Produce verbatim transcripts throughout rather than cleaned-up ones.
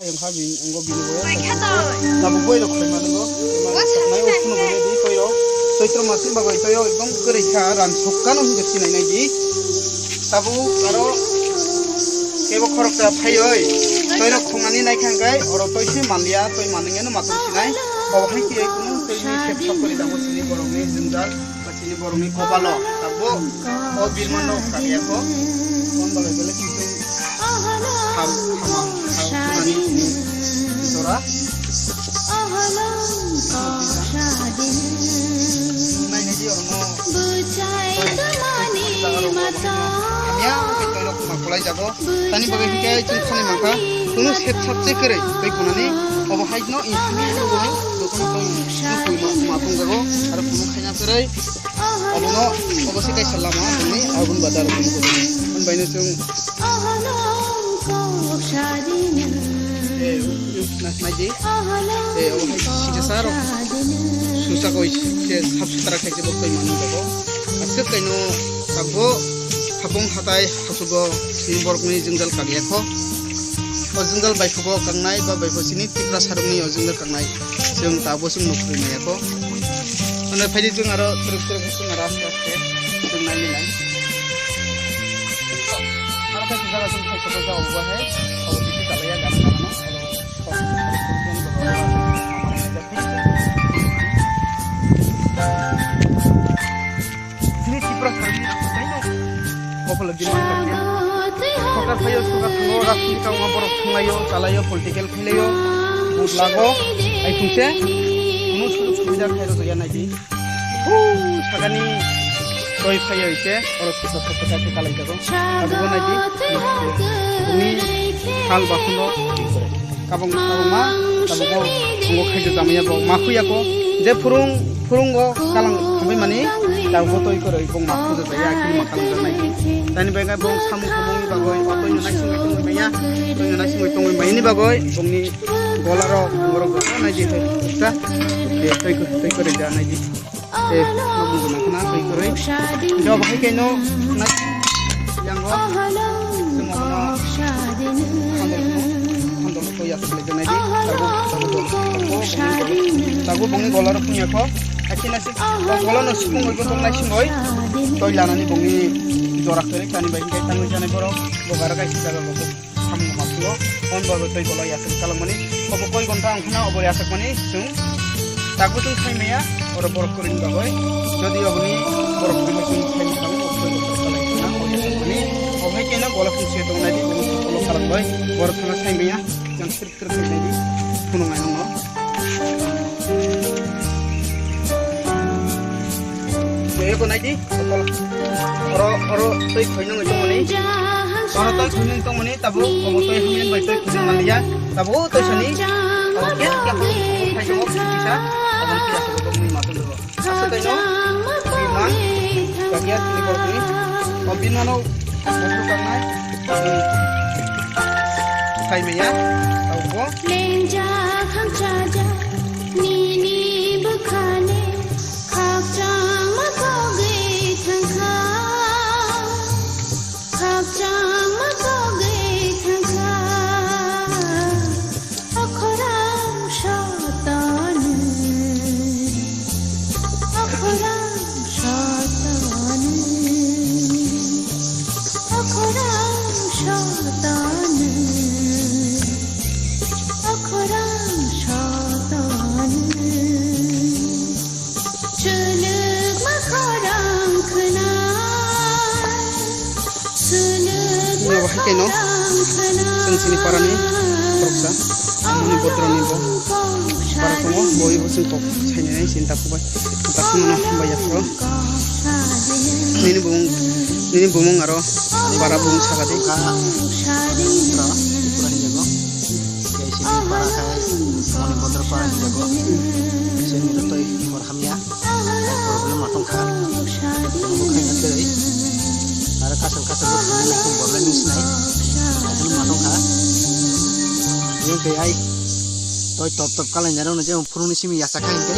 Ayang kha bini, wngkha bini bo. Tabuk boi rok khaima nungo. Saknai o phunu bai di toi rok. Choitro mas ni bagwi toi rok ekdom kwrwi kha, ran sokka no hinwi sinai nai di. Tabuk aro kebo khoroksa phaioi. Toi rok khongnani nai kha hwnkhe oro toi se manliya, toi manwi no matwng sinai. Obo hai khe kunu toi ni sep sap kwrwi tongo sini borok ni jwngjal. Chini borokni kopalo tabuk o birmano kariya kho. Hon bagwi belai kising kham, khamang, kham, khunani chini jora. Naina di ormo. Hamya khe toirok ma kulai jago. Tani bagwi hwnkhe chwng thani mankha, kunu sep sap se kwrwi tei kunani obo hai no insini rwgwi dokhano tong twi ma ma tong jago, aro kunu khaina kwrwi obono obo se kaisa lama tongni agun bazar tong jago. Hwnbaino chwng eh, na-, naidi. Eh, obo hai sikesa rok susa koi se sap sutra khai se bo twi ma nung jago. Aswk kaino tabuk habung hatai. Kuchugo chini borokni jwngjal kariya kho. O jwngjal bai khugo kangnai ba bai kho chini Tripura sarokni o jwngjal kangnai. Chwng tabuk chwng nukhui maya kho. Ano phaidi chwng aro twrwk twrwk chwng aro aste aste chwng nai nai. Aro khe jaga chwng khai kho jaga bo hai. Abo tiki kalaya gana gana no. Chini Tripura sarokni taino bokolo di man kha. Sokar phaio, sokar thango, rajniti kamo borok thanglaio, chalaio, political khailaio, vote lago, ai thungse, kunu sujog subida khai rwjakya naidi. Huu, sagani toi phaio ise, oro Tripura sarok kaisa kalai jago. Abo naidi, bini hal bakuno. Kabang kabangma tabuk bo tongo khaija jamaya bo ma khuya ko je phurung phurungo kalang thambai mani tabuk bo toi kwrwi bo ma khuja jaya kini ma kalang janai. Tani bai bo samung samung ni bagwi o toi no naisingwi tongwi maya, toi no naisingwi tongwi maya ni bagwi bongni gola rok borok rok nai di toi ta toi toi kwrwi ja nai di. Eh, nokni gwnang khna twi kwrwi. Jawab hai kaino nai yango. Chwng abono handle khno, handle khno yasuk lai janai di. Tabuk, tabuk, tabuk, tabuk bongni gola rok phungya kho. Achi nasi, o gola no sipung oi botol nai singoi. Toi lanani bongni jora kwrwi kani bai hinkhe tangwi janai borok. Bo gara kaisa jaga rok. Samung ma phulo, hon bo twi bolai yasuk kalangmani, obo koi gonta wngkhana obo yasukmani chwng tabuk chwng khai maya, oro borok kwrwini bagwi, jodi oboni borok kwrwini chwng khai maya, obo koi gonta kalai khana obo yasukmani, obo hai khe no gola phung se tongnai di, obo follow kalangbai, borok thangna khai maya, chwng sir Kwrwknai di, phunuknai nokno. Eko nai di, oro, oro twi khoi nungwi tongmani. Oro twi khoi nungwi tongmani, tabuk obo twi hamya bai twi khoi nungmani ya. Tabuk twi sani, oro kya kya khoi nungwi tongmani kisa, abo kisa tabuk nungwi ma tongjago. Aswk kaino Biman, Kagia chini borokni, o Bimano buphuru kangnai, Saimaya, Taubo. Lengjak hamchajak nini bwkhani khakchangma kogwi thangkha, khakchangma kogwi thangkha. Okhorang sotoni, okhorang sotoni, okhorang sotoni, okhorang sotoni. Chwlwkma khorang khwnai, chwlwkma Chini obo hai khe no, khorang khwnai. Chwng chini parani khoroksa, Moni Bodroni bo para tongo, bo ebo chwng kok sainai chini takhuk bai, takhuk no hambai ya phoro. Nini bumung, nini bumung aro bara bumung sakadi. Kha, Tripura, Tripura hinjago. Chini para khai, Moni Bodro para hinjago. Chini rotoi khor hamya. Problem ma tongkha. Bo khaina tei. Aro kasal kasal bo thangwi nai khe problem ni sinai. Problem ma tongkha. Yang tei ai toi top top kalai nai rok no je phurung ni simi yasa kha hingke.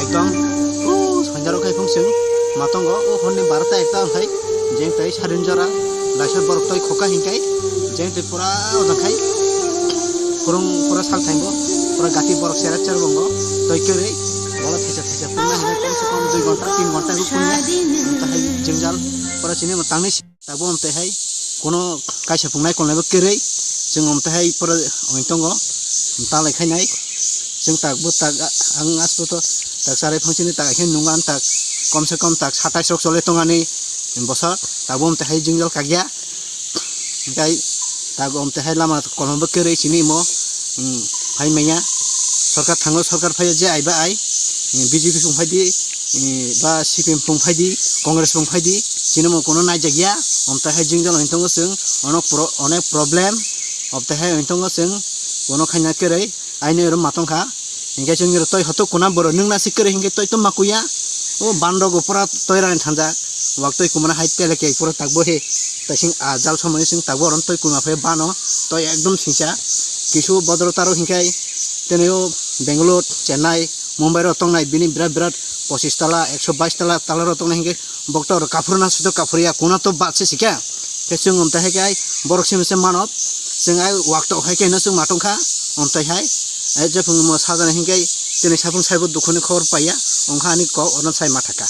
Ekdom. O sanjaro khai phung sing. Ma tongo o hor ni barota ekta khai. Jeng tei sarin jora. Laisa borok toi khoka hingke. Jeng tei pura o jang khai. Kurung pura sal thaingo, pura gati borok sera cher bongo, toi kwrwi, bola thesa thesa punna hwnwi kom se kom dui ghonta, tin ghonta bo punna, tahai jwngjal, pura chini mo tangni si-, tabo om tahai, kono kaisa pungnai kolnai bo kwrwi, chwng om tahai pura oin tongo, talai khainai, chwng tak bo tak, ang asbo to tak sarai phang chini tak khe nungan tak, kom se kom tak satais rok chole tongani bosor, tabo om tahai jwngjal kagya. Hingkai tak om tei hai lama kolombo kwrwi chini imo, mm, phai manya. Sorkar thango, sorkar phaio je ai ba ai, mm, B J P phung phai di, mm, ba C P M phung phai di, Congress phung phai di, chini mo kono naijak ya. Om tei hai jwngjal wng tongo chwng, onok pro-, onek problem, om tei hai wng tongo chwng, kono khaina kwrwi. Aini oro matong kha. Hingke chwngni oro toi hotok kuna borok nungna si kwrwi hingke toi to makuya. O ban rogo pura toi rani thanjak. Wak toi kumana hai tele ke pura takbo he. Taising a jal somoni sing takbo oro toi kuma phe bano. Toi ekdom singsa. Kisu bodro taro hingke tene o Bangalore, Chennai, Mumbai ro tongnai bini birat birat pochis tala, ekso bais tala, tala ro tongnai hingke bokto oro kaphuru na suto kaphuru ya kuna to bat se sika. Khe chwng omtai hai khe ai borok simi se mano, chwng ai wak tok hai khe no chwng matong kha, omtai hai. Ai jephung mo sajani hinkhai tini saphung saibo dukhuni khobor paiya, ongkha ani kok ono sai ma thaka.